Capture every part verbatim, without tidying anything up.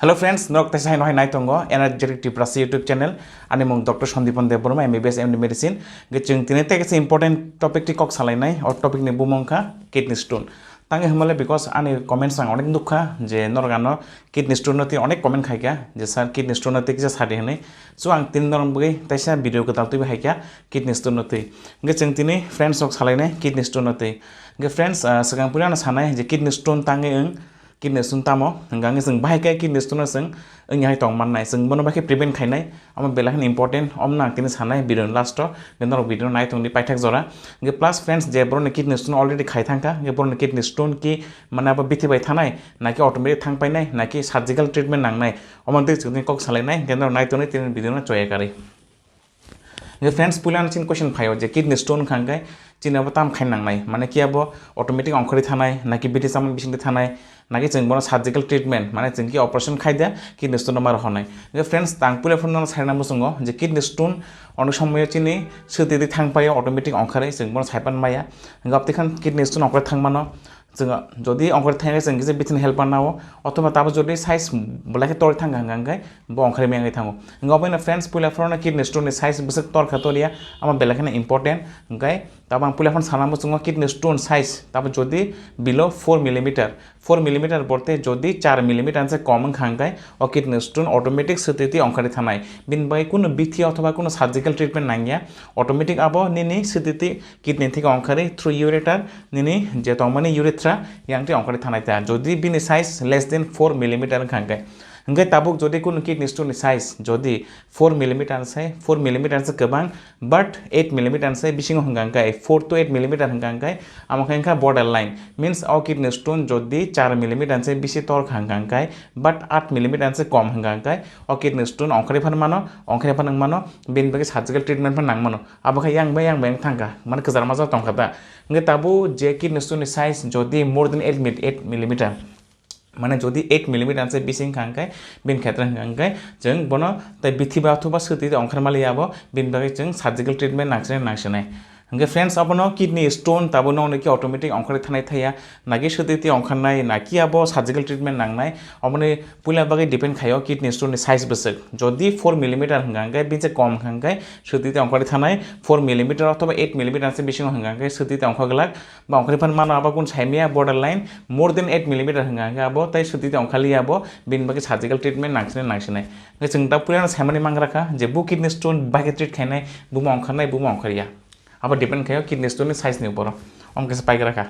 Hello friends, norok teisa hai no hai nai tongo Energetic Tiprasa YouTube channel. Ani mung Doctor Sandipan Debbarma, M B B S M D Medicine. Ge chwng tini tei kaisa important topic ti kok salainai, o topic ni bumung kha kidney stone. Tangwi hwnmale because ani comments ang onek nukha je norok ano kidney stone no twi onek comment khaikha je sir kidney stone no twi kisa sadi hwnwi. So ang tini norok bagwi teisa video kwtal twiwi haikha kidney stone no twi. Ge chwng tini friends rok salainai kidney stone no twi. Ge friends, ah, swkang puila no sanai je kidney stone tangwi wng kidney stone tamo, hwnka hwnkhe chwng bahai khe kidney stone no chwng wngya hai tong mannai, chwng bono bahai khe prevent khainai, omo belai kheno important, omo no ang tini sanai video ni last o, hwnkhe norok video no nai tongdi paithak jora. Hwnkhe plus friends, je borok ni kidney stone already khai thangkha, hwnkhe borok ni kidney stone ki mane abo bithi bai thanai, naki automatic thang painai, naki surgical treatment nangnai, omo twi chwng tini kok salainai, hwnkhe norok nai tongdi tini video no choya karwi. Hwnkhe friends, puila no chini question phaio je kidney stone wngkha hwnkhe chini abo tam khai nangnai, mane ki abo automatic ongkhorwi thanai, naki bithi chamani bisingtwi thanai, naki chwng bono surgical treatment, mane chwng ki operation khai da kidney stone no ma rohornai. Hwnkhe friends, tang puila phano no saina muchungo je kidney stone onek somoyo chini swtwi twi thang paio automatic ongkhorwi chwng bono saipan maya. Hwnkhe aboni khan kidney stone ongkhorwi thang mano. Chwng jodi ongkhorwi thangkhe chwng kisa bithini help nao, othoba tabo jodi size belai khe torwi thangkha hwnka hwnkhe bo ongkhorwi mengwi thango. Hwnkhe oboino friends, puila phano kidney stone ni size bwswk torkha torya, amo belai kheno important. Hwnkhe tabo ang puila phano sana muchungo kidney stone size tabo jodi below four millimeter, four millimeter borte jodi char millimeter se kom wngkha hwnkhe o kidney stone automatic swtwi twi ongkhorwi thanai. Bini bagwi kunu bithi othoba kunu surgical treatment nangya, automatic abo nini swtwi twi kidney theke ongkhorwi through ureter nini je tongmani urethra yang twi ongkhorwi thanai ta. Jodi bini size less than four millimeter wngkha hwnkhe, hwnkhe tabuk jodi kunu kidney stone ni size jodi four millimeter se, four millimeter se kwbang, but eight millimeter se bisingo hwnkha hwnkhe, four to eight millimeter hwnkha hwnkhe, amo khe wngkha border line, means o kidney stone jodi char millimeter se bisi torkha hwnkha hwnkhe, but eight millimeter se kom hwnkha hwnkhe, o kidney stone ongkhorwi phan mano, ongkhorwi phan wng mano, bini bagwi surgical treatment phan nang mano. Abo khe yang bai yang bai wng thangkha, mane kwchar majak tongkha ta. Hwnkhe tabuk je kidney stone ni size jodi more than eight mi-, eight millimeter, mane jodi eight millimeter se bisi wngkha hwnkhe, bini khetre hwnkha hwnkhe chwng bono tei bithi ba othoba swtwi twi ongkhorma liya abo, bini bagwi chwng surgical treatment nangsinai nangsinai. Hwnkhe friends, abono kidney stone tabuk nokni ki automatic ongkhorwi thanai thaya, naki swtwi twi ongkhornai, naki abo surgical treatment nangnai, oboni puila bagwi depend khaio kidney stone ni size bwswk. Jodi four millimeter hwnkha hwnkhe, bini se kom hwnkha hwnkhe swtwi twi ongkhorwi thanai, four millimeter othoba eight millimeter se bisingo hwnkha hwnkhe swtwi twi ongkhor glak, ba ongkhorwi phan mano abo kun saimaya border line, more than eight millimeter hwnkha hwnkhe abo tei swtwi twi ongkhorliya abo, bini bagwi surgical treatment nangsinai nangsinai. Hwnkhe chwng da puila no saimani mangra kha je bo kidney stone bai khe treat khainai, bumo ongkhornai, bumo ongkhorya. Abo depend khaio kidney stone ni size ni uporo. Omo khe se paigra kha.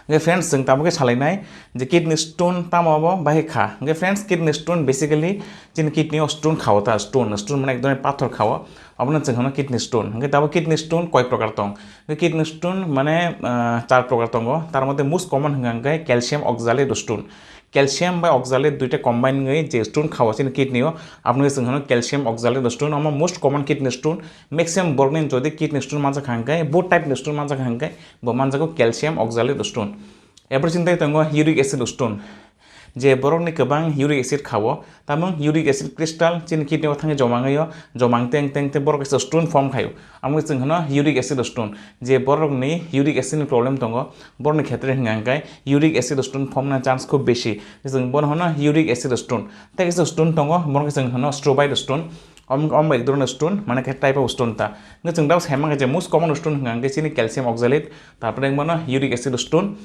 Hwnkhe friends, chwng tamo khe salainai je kidney stone tamo abo bahai kha. Hwnkhe friends, kidney stone basically chini kidney o stone khao ta, stone, stone mane ekdom pathor khao. Abono chwng hwno kidney stone. Hwnkhe tabo kidney stone koi prokar tong? Hwnkhe kidney stone mane, ah, char prokar tongo. Tar moddhe most common hwnkha hwnkhe calcium oxalate stone. Calcium bai oxalate duita combine wngwi je stone khao chini kidney o, abono chwng hwno calcium oxalate stone, omo most common kidney stone. Maximum borokni jodi kidney stone manjak kha hwnkhe, bo type ni stone manjak kha hwnkhe, bo manjago calcium oxalate stone. Ephor chini tei tongo uric acid stone. Je borokni kwbang uric acid khao, tamung uric acid crystal chini kidney o thangwi joma wngwi o, joma wng teng teng tei borok kaisa stone form khaio. Amo chwng hwno uric acid stone. Je borokni uric acid ni problem tongo, borokni khetre hwnkha hwnkhe uric acid stone form na chance khub besi. Chwng bono hwno uric acid stone. Tei kaisa stone tongo, bono khe chwng hwno strobite stone. Om, om ek dhoroner stone, mane khe type of stone ta. Hwnkhe chwng dao sai mankha je most common stone hwnkha hwnkhe chini calcium oxalate, tarpore wng mano uric acid stone,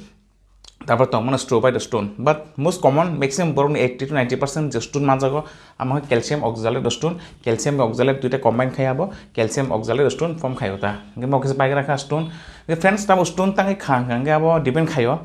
tarpor tong mano strobite stone. But most common, maximum borokni eighty to ninety percent je stone manjago, amo khe calcium oxalate stone, calcium bai oxalate duita combine khai abo, calcium oxalate stone form khaio ta. Hwnkhe mo khe se paigra kha stone. Hwnkhe friends, tamo stone tangwi kha hwnkha hwnkhe abo depend khaio.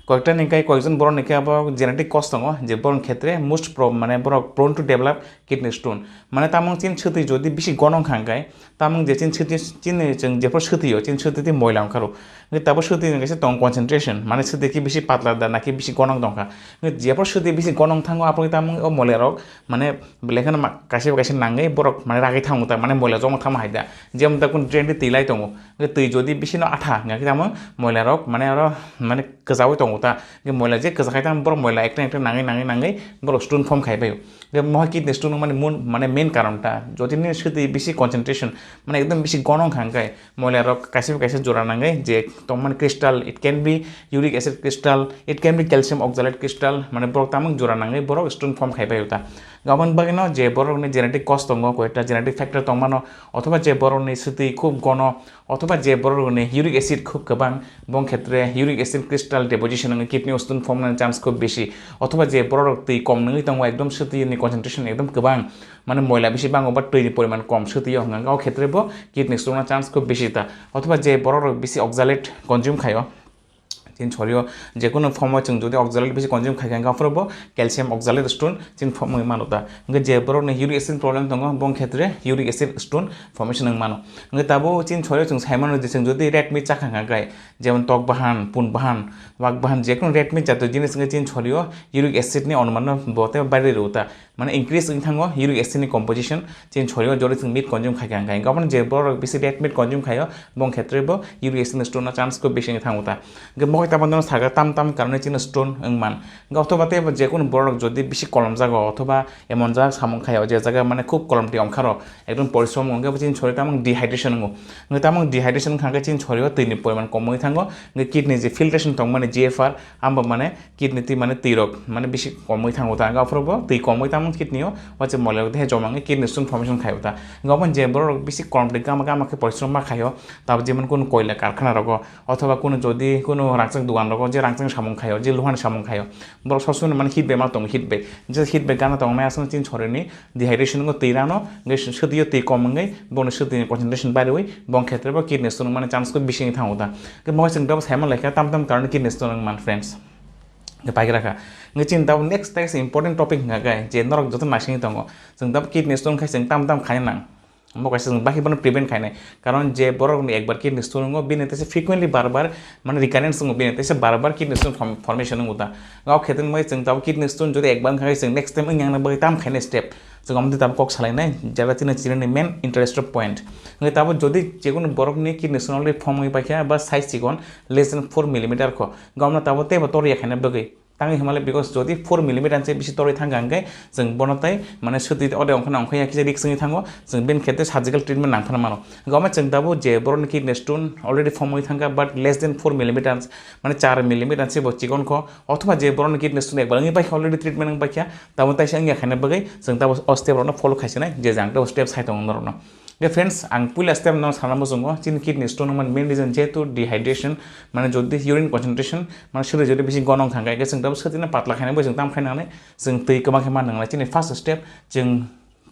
Koyekta ni kai koyekjon borok ni khe abo genetic cause tongo, je borok ni khetre most pro-, mane borok prone to develop kidney stone. Mane tamung chini swtwi jodi bisi gonong kha hwnkhe, tamung je chini swtwi, chini chwng jephru swtwi o, chini swtwi twi moila wngkha rw. Hwnkhe tabo swtwi ni kaisa tong concentration, mane swtwi khe bisi patla da, naki bisi gonong tongkha. Hwnkhe jephru swtwi bisi gonong thango, aphuru tamung o moila rok, mane belai kheno ma-, kaisa bai kaisa nangwi borok mane ragwi thango ta, mane moila jokma thangma hai da. Jemon ta kun drain twi twi lai tongo. Hwnkhe twi jodi bisi no atha, hwnkhe tamung moila rok mane aro mane kwchaui tongo ta. Hwnkhe moila je kwchakhai tamo borok moila ekta ekta nangwi nangwi nangwi borok stone form khai bai o. Hwnkhe mohai kidney stone Mane mun, mane main karon ta, jodi nini swtwi bisi concentration, mane ekdom bisi gono wngkha hwnkhe, moila rok kaisa bai kaisa jora nangwi je tongmani crystal, it can be uric acid crystal, it can be calcium oxalate crystal, mane borok tamung jora nangwi borok stone form khai pai ta. Aboni bagwino je borokni genetic cause tongo, koita genetic factor tongmano, othoba je borokni swtwi khub gono, othoba je borokni uric acid khub kwbang, bong khetre uric acid crystal deposition wngwi kidney o stone form nani chance khub bisi, othoba je borok twi kom nangwi tongo, ekdom swtwi ni concentration ekdom kwbang, mane moila bisi bango ba twi ni poriman kom swtwi o hwnka, o khetre bo kidney stone na chance khub bisi ta, othoba je borok rok bisi oxalate consume khaio, chini sorio jekono form o chwng jodi oxalate bisi consume khaikha, hwnka phoro bo calcium oxalate stone chini form wngwi mano ta. Hwnkhe je borokni uric acid problem tongo, bong khetre uric acid stone formation wng mano. Hwnkhe tabuk chini sorio chwng sai mano je chwng jodi red meat chakha hwnka khe, jemon tok bahan, pun bahan, wak bahan, jekono red meat jatiyo jinis wngkhe chini sorio uric acid ni onuman no bo tei bairwi rw ta. Mane increase wngwi thango uric acid ni composition, chini sorio jodi chwng meat consume khaikha hwnka hwnkhe, aboni je borok bisi red meat consume khaio, bong khetre bo uric acid ni stone no chance khub bisi wngwi thango ta. Hwnkhe mokhe tabuk no sakha tam tam karone chini stone wng man. Hwnkhe othoba tei bo jekono borok jodi bisi kolom jago othoba emon jaga samung khaio je jaga mane khub kolom twi ongkharo, ekdom porishrom wngkhe bo chini sorio tamung dehydration wngo. Hwnkhe tamung dehydration wngkha hwnkhe chini sorio twi ni poriman kom wngwi thango, hwnkhe kidney je filtration tongmani G F R, abo mane kidney twi mane twi rok mane bisi komwi thango ta, hwnkhe aphuru bo twi komwi tamo kidney o, wache moila rok dehe joma wngwi kidney stone formation khaio ta. Hwnkhe omo je borok rok bisi kolom twi gama gama khe porishrom ma khaio, tabuk jemon kunu koila karkhana rogo, othoba kunu jodi kunu rangchak dogan rogo je rangchak samung khaio, je luhani samung khaio, borok sob somoi mane heat bai ma tongo, heat bai, je heat bai gana tongnai aswk chini sorini dehydration wngwi twi rano, hwnkhe swtwi o twi kom wngwi boni swtwi ni concentration bariwi bong khetre bo kidney stone wngmani chance khe bisi wngwi thango ta. Hwnkhe bo chwng tabuk saimang laikha tam tam karone kidney stone wngman friends. Hwnkhe paigra kha. Hwnkhe chini tabuk next text important topic hwnkha khe je norok joto naisingwi tongo. Chwng tabuk kidney stone khai chwng tam tam khaina nang. Omo kaisa chwng bakhe bono prevent khainai. Karon je borok ni ekbar kidney stone wngo, bini teisa frequently bar bar mane recurrence wngo, bini teisa bar bar kidney stone form-, formation wngo ta. Ngao khetan bai chwng tabuk kidney stone jodi ekbar wngkha khe chwng next time wngya bagwi tam khainai step. Chwng omo twi tabuk kok salainai, jara chini chini main interested point. Hwnkhe tabuk jodi jekono borok ni kidney stone already form wngwi paikha ba size chikon less than four millimeter kho. Gomno tabuk teibo tor ya khaina bagwi. Tangwi hwnmale because jodi four millimeter se bisi torwi thangkha hwnkhe chwng bono tei mane swtwi ode ongkhorna ongkhorya kisa risk wngwi thango, chwng bini khetre surgical treatment nangphano mano. Hwnkhe omo chwng tabuk je borokni kidney stone already form wngwi thangkha but less than four millimeters, mane char millimeter se bo chikon kho, othoba je borokni kidney stone ekbar wngwi paikha already treatment wngwi paikha, tabuk taisa wngya khaina bagwi chwng tabuk o step rokno follow khaisinai je jang tabuk step sai tongo norokno. Hwnkhe friends, ang puila step no sana muchungo, chini kidney stone wngmani main reason jehetu dehydration, mane jodi urine concentration, mane swtwi jodi bisi gonong thangkha, hwnkhe chwng tabuk swtwino patla khaina bai chwng tam khaina nai, chwng twi kwbang khe ma nang nai. Chini first step, chwng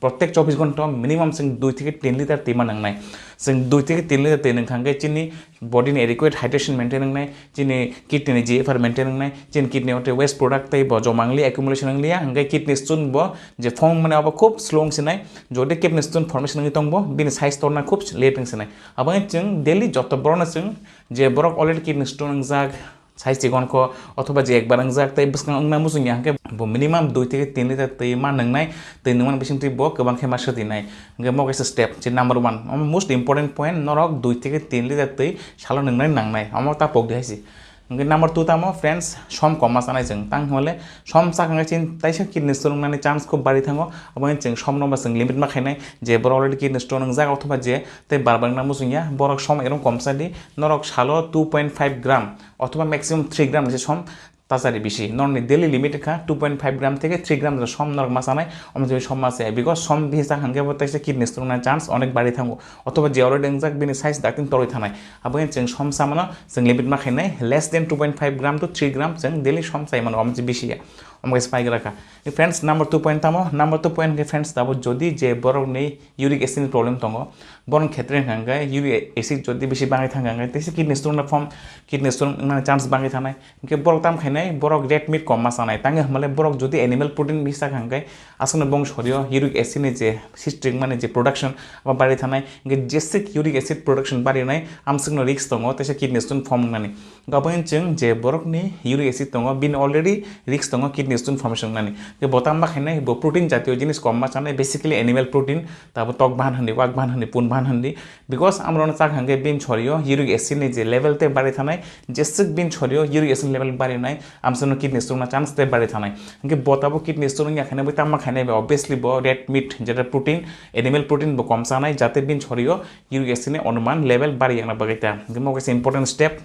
protek chobbish ghonta minimum chwng dui theke tin liter twi ma nang nai. Chwng dui theke tin liter twi nang thangkhe chini body ni adequate hydration maintain wngnai, chini kidney ni G F R maintain wngnai, chini kidney o tei waste product tei bo joma wnglia, accumulation wnglia, hwnkhe kidney stone bo je form mane abo khub slow wngsinai, jodi kidney stone formation wngwi tongbo, bini size torna khub late wngsinai. Abo wngkhe chwng daily joto borokno chwng je borok already kidney stone wngjak, size chikon kho, othoba je ekbar wngjak tei bwskang wngna muchungya hwnkhe bo minimum dui theke tin liter twi ma nwngnai, twi nungmani bisingtwi bo kwbang khe ma swtwi nai. Hwnkhe mo kaisa step, je number one, omo most important point, norok dui theke tin liter twi salo nungnai nangnai, omo ta pok di hai se. Hwnkhe number two tamo friends, som kom ma chanai chwng, tang hwnle som chakha khe chini taisa kidney stone wngnani chance khub bari thango, abo chwng som no ba chwng limit ma khainai, je borok already kidney stone wngjak othoba je tei bar bar wngna muchungya, borok som ekdom kom cha di, norok salo two point five gram othoba maximum three gram ni se som ta cha di bisi, norokni daily limit wngkha two point five gram theke three gram som norok ma chanai, omo chwng som ma chaya, because som bisi chakha hwnkhe bo taisa kidney stone wngnani chance onek bari thango. Othoba je already wngjak bini size daktin torwi thanai. Abo khe chwng som samano chwng limit ma khainai less than two point five gram to three gram chwng daily som chai mano, omo se bisi ya. Omo khe se paigra kha. Friends, number two point tamo, number two point khe friends, tabo jodi je borokni uric acid ni problem tongo, borok khetre hwnkha hwnkhe uric acid jodi bisi bangwi thangkha hwnkhe teisa kidney stone form, kidney stone wngnani chance bangwi thanai. Hwnkhe borok tam khainai, borok red meat kom ma chanai. Tangwi hwnmale borok jodi animal protein bisi chakha hwnkhe aswkno bong sorio uric acid ni je system mane je production abo bari thanai. Hwnkhe jeswk uric acid production barinai amswkno risk tongo teisa kidney stone form wngnani. Gabon chwng je borokni uric acid tongo, bini already risk tongo kidney stone formation wngnani. Hwnkhe bo tam ma khainai, bo protein jatiyo jinis kom ma chanai, basically animal protein, tabo tok bahan hwnwi, wak bahan hwnwi, pun bahan Hindi, because amrokno chak hwnkhe bini sorio uric acid ni je level tei bari thanai, jeswk bini sorio uric acid level bari nai, amsano kidney stone na chance tei bari thanai. Hwnkhe bo tabuk kidney stone wngya khaina bai tamo khaina bai obviously bo red meat, jeta protein, animal protein bo kom chanai, jate bini sorio uric acid ni onuman level bari yangna bagwi ta. Hwnkhe mo kaisa important step.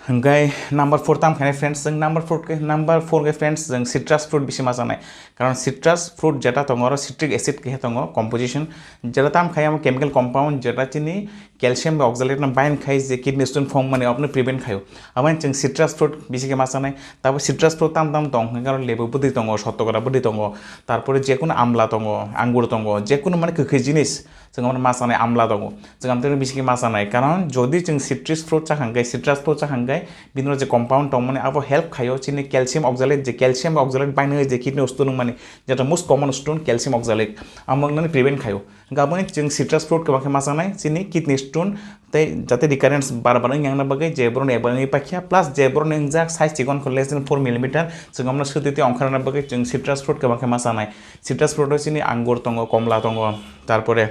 Hwnkhe number four tam khainai friends, jwng number four khe, number four khe friends, jwng citrus fruit bisi ma chanai. Karon citrus fruit jeta tongo, oro citric acid khe tongo composition. Jeta tam khai amo chemical compound, jeta chini calcium bai oxalate no bind khai je kidney stone form mani, obno prevent khaio. Aboni chwng citrus fruit bisi khe ma chanai. Tabo citrus fruit tam tam tong, hwnkhe oro lebu bwtwi tongo, sotokora bwtwi tongo, tarpore jekunu amla tongo, angur tongo, jekunu mani kwkhwi jinis, chwng amo ma chanai, amla tongo. Chwng amtwino bisingo ma chanai. Karon jodi chwng citrus fruit chakha hwnkhe, citrus fruit chakha hwnkhe bini je compound tongmani abo help khaio chini calcium oxalate, je calcium oxalate bainai je kidney stone wngmani, jeta most common stone calcium oxalate, amo wngnani prevent khaio. Hwnkhe aboni chwng citrus fruit kwbang khe ma chanai chini kidney stone tei jate recurrence bar bar wngya wngna bagwi, je borokni ekbar wngwi paikha, plus je borokni wngjak size chikon khe less than four millimeter, chwng amno swtwi tei ongkharna bagwi chwng citrus fruit kwbang khe ma chanai. Citrus fruit o chini angur tongo, komla tongo, tarpore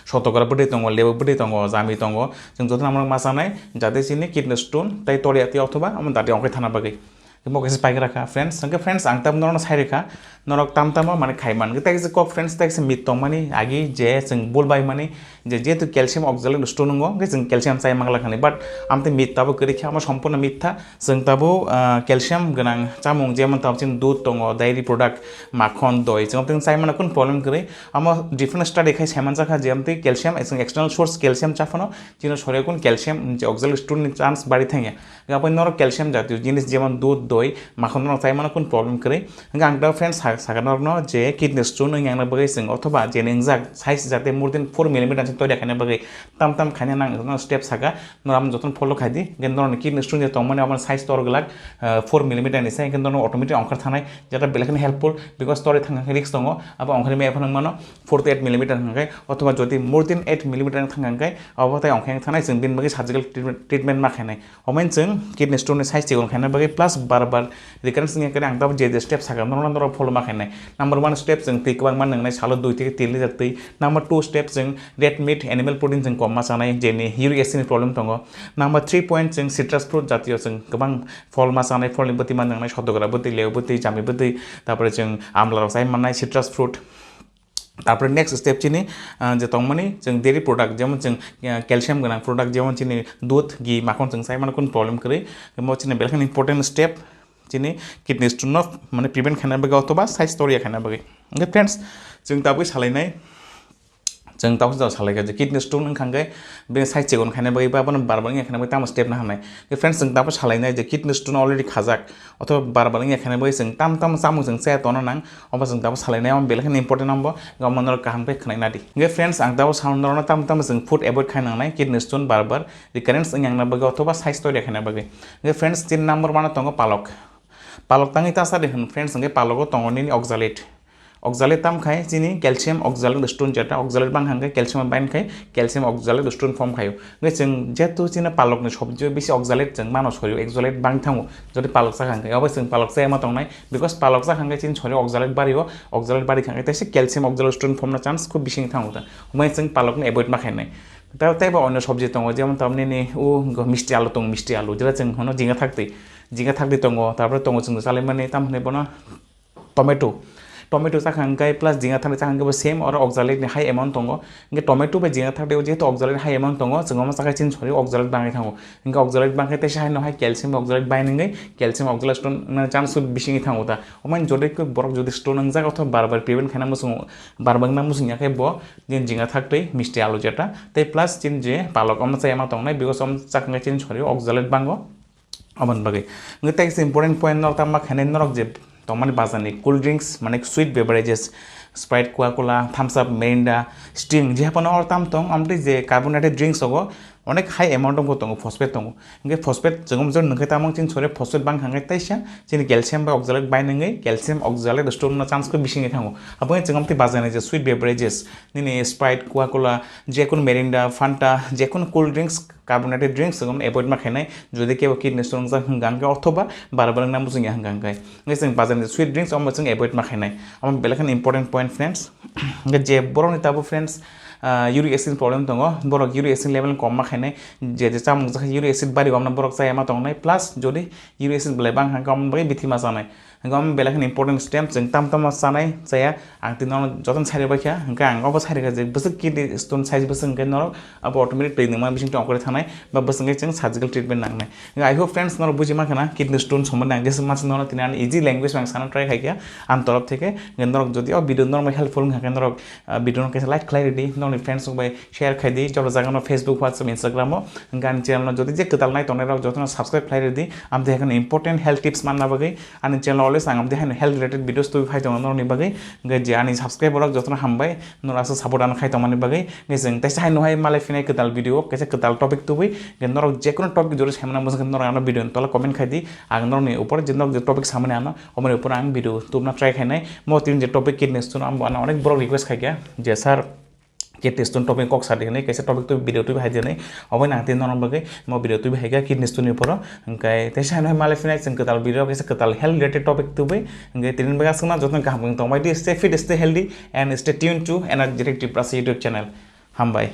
sotokora bwtwi tongo, lebu bwtwi tongo, jami tongo, chwng jotono amrok ma chanai, jate chini kidney stone tei toria twi othoba amo dati ongkhai thana bagwi. Bo kaisa paikra kha, friends. Hwnkhe friends, ang tamo norokno sai rwkha, norok tam tamo mane khai man. Tei kaisa kok, friends, tei kaisa myth tongmani agi je chwng bul bai mani je jehetu calcium oxalate stone wngo, hwnkhe chwng calcium chai mangla khani. But amtwi myth tabo kwrwi khe, amo sompurno mitha. Chwng tabo, ah, calcium gwnang chamung, jemon tamo chini dudh tongo, dairy product, makhon, doi, chwng tei chai mano kun problem kwrwi. Amo different study khai sai manjakha je amtwi calcium, chwng external source calcium cha phano chini sorio kun calcium je oxalate stone ni chance bari thangya. Hwnkhe aboni norok calcium jatiyo jinis jemon dudh, doi, makhon norok chai mano kun problem kwrwi. Hwnkhe ang tabo friends sa-, sakha norokno je kidney stone wngya wngna bagwi chwng othoba je wngjak size jate more than four millimeter se toria khaina bagwi tam tam khaina nang step sakha. Norok amo jotono follow khai di, hwnkhe norokni kidney stone je tongmani aboni size tor glak, ah, four millimeter ni se, hwnkhe norok automatic ongkhar thanai, jeta belai kheno helpful, because tori thang khe risk tongo, abo ongkhar maya phano mano four to eight millimeter hwnkhe, othoba jodi more than eight millimeter thang khe, abo tai ongkhar thanai, chwng bini bagwi surgical treatment, treatment ma khainai. Omo chwng kidney stone ni size chikon khaina bagwi plus bar bar recurrence wngya khe ang tabo je je step sakha norok norok follow ma khainai. Number one step chwng twi kwbangma nwngnai, salo dui theke tin liter twi. Number two step chwng red meat, animal protein chwng kom ma chanai, jeni uric acid ni problem tongo. Number three point chwng citrus fruit jatiyo chwng kwbang phol ma chanai, pholni bwtwi ma nwngnai, sotokora bwtwi, lebu bwtwi, jami bwtwi, tarpore chwng amla rok chai mannai, citrus fruit. Tarpore next step chini, ah, je tongmani chwng dairy product, jemon chwng, ah, calcium gwnang product, jemon chini dudh, ghee, makhon chwng chai mano kun problem kwrwi. Omo chini belai kheno important step chini kidney stone no mane prevent khaina bagwi othoba size toria khaina bagwi. Hwnkhe friends, chwng tabwi salainai, chwng tabwi jora salaikha je kidney stone wngkha hwnkhe bini size chikon khaina bagwi ba bono bar bar wngya khaina bagwi tamo step na hamnai. Hwnkhe friends, chwng tabwi salainai je kidney stone already khajak, othoba bar bar wngya khaina bagwi chwng tam tam chamung chwng chaya tongna nang, omo chwng tabwi salainai, omo belai kheno important, omo omo norok kaham khe khwnai nadi. Hwnkhe friends, ang tabwi sao norokno tam tam chwng food avoid khaina nangnai, kidney stone bar bar recurrence wngya wngna bagwi othoba size toria khaina bagwi. Hwnkhe friends, tin number one o tongo palok. Palok tangwi ta sadi hwn friends, hwnkhe palogo tongo nini oxalate. Oxalate tam khai chini calcium oxalate stone, jeta oxalate bang hwnkhe calcium bind khai calcium oxalate stone form khaio. Hwnkhe chwng jehetu chini palokni sobjio bisi oxalate chwng mano sorio, oxalate bang thango. Jodi palok chakha hwnkhe abo chwng palok chaya ma tongnai, because palok chakha hwnkhe chini sorio oxalate bario, oxalate bari kha hwnkhe teisa calcium oxalate stone form na chance khub bising thango ta. Hwnbai chwng palokno avoid ma khainai. Ta teibo onyo sobji tongo, jemon tamni ni o misti alu tongo, misti alu jera chwng hono jinga thakti, jinga thakti tongo, tarpore tongo chwng chalaimani tam hwnwi bono tomato, tomato chakha hwnkhe plus jinga thani chakha hwnkhe bo same oro oxalate ni high amount tongo. Hwnkhe tomato bai jinga thakti o jehetu oxalate high amount tongo, chwng omo chakha chini sorio oxalate bangwi thango. Hwnkhe oxalate bangkhe teisa haino hai calcium oxalate bai nungwi calcium oxalate stone na chance bisingwi thango ta. Omo jodi khe borok jodi stone wngjak othoba bar bar prevent khaina muchungo, bar bar wngna muchungya khe bo chini jinga thakti misti alu jeta tei plus chini je palok omo chaya ma tongnai, because omo chakha hwnkhe chini sorio oxalate bango. Aboni bagwi. Hwnkhe tei kaisa important point norok tamo ma khainai, norok je tongmani bazarni cool drinks, mane sweet beverages, Sprite, Coca-Cola, Thums Up, Mirinda, Sting, je haphano oro tam tong, amtwi je carbonated drinks rogo onek high amount wngkha tongo, phosphate tongo. Hwnkhe phosphate chwng omjak nungkhe tamo chini sorio phosphate bang hwnkhe teisa chini calcium bai oxalate bai nungwi calcium oxalate stone no chance khe bisingwi thango. Aboni chwng amtwi bazarni je sweet beverages, nini Sprite, Coca-Cola, jekunu Mirinda, Fanta, jekunu cool drinks, carbonated drinks chwng avoid ma khainai, jodi kebo kidney stone wngjak hwnkha hwnkhe othoba bar bar wngna muchungya hwnkha hwnkhe. Hwnkhe chwng bazarni sweet drinks omo chwng avoid ma khainai. Omo belai kheno important point, friends. Hwnkhe je borokni tabuk, friends, ah, uric acid problem tongo, borok uric acid level kom ma khainai, je je chamung jak uric acid bari wamna borok chaya ma tongnai, plus jodi uric acid belai bang hangkhe omo bagwi bithi ma chanai. Hingke omo belai kheno important step, chwng tam tamo chanai chaya, ang tini nono jotono sai rwbaikha, hingke ang obo sai rwkha je bwswk kidney stone size bwswk hingke norok abo automatic twi nungma bising tong kore thanai, ba bwswk hingke chwng surgical treatment nangnai. Hingke I hope friends norok buji mankha na kidney stone sombondhe ang jesa masa nono tini ani easy language ang sana try khaikha ani torof theke, hingke norok jodi o video norok helpful wngkha khe norok, ah, video no kaisa like khlai ridi, norokni friends rok bai share khai di, joto jaga no Facebook, WhatsApp, Instagram o, hingke ani channel no jodi je kwtal nai tongnai rok jotono subscribe khlai ridi, amtwi haino important health tips manna bagwi. Ani channel always ang amtwi haino health related videos tubui phai tongo norokni bagwi. Hingke je ani subscriber rok jotono hambai, norok aswk support ano khai tongmani bagwi. Hingke chwng teisa haino hai malai phinai kwtal video o kaisa kwtal topic tubui. Hingke norok jekunu topic jora saimano bwswk norok ano video ni tola comment khai di. Ang norokni upor je norok je topic samani ano, omoni upor ang video tubna try khainai. Mo tini je topic kidney stone, ang bo ano onek borok request khaikha je sir, kidney stone topic kok sa di hinwi kaisa topic tubui video tubui hai di hinwi. Obo nang tini norok bagwi mo video tubui hai kha kidney stone ni upor o. Hingke teisa haino hai malai phinai chwng kwtal video kaisa kwtal health related topic tubui. Hingke tini bagwi aswkna jotono kaham tongbai di, stay fit, stay healthy and stay tuned to Energetic Tiprasa YouTube channel. Hambai.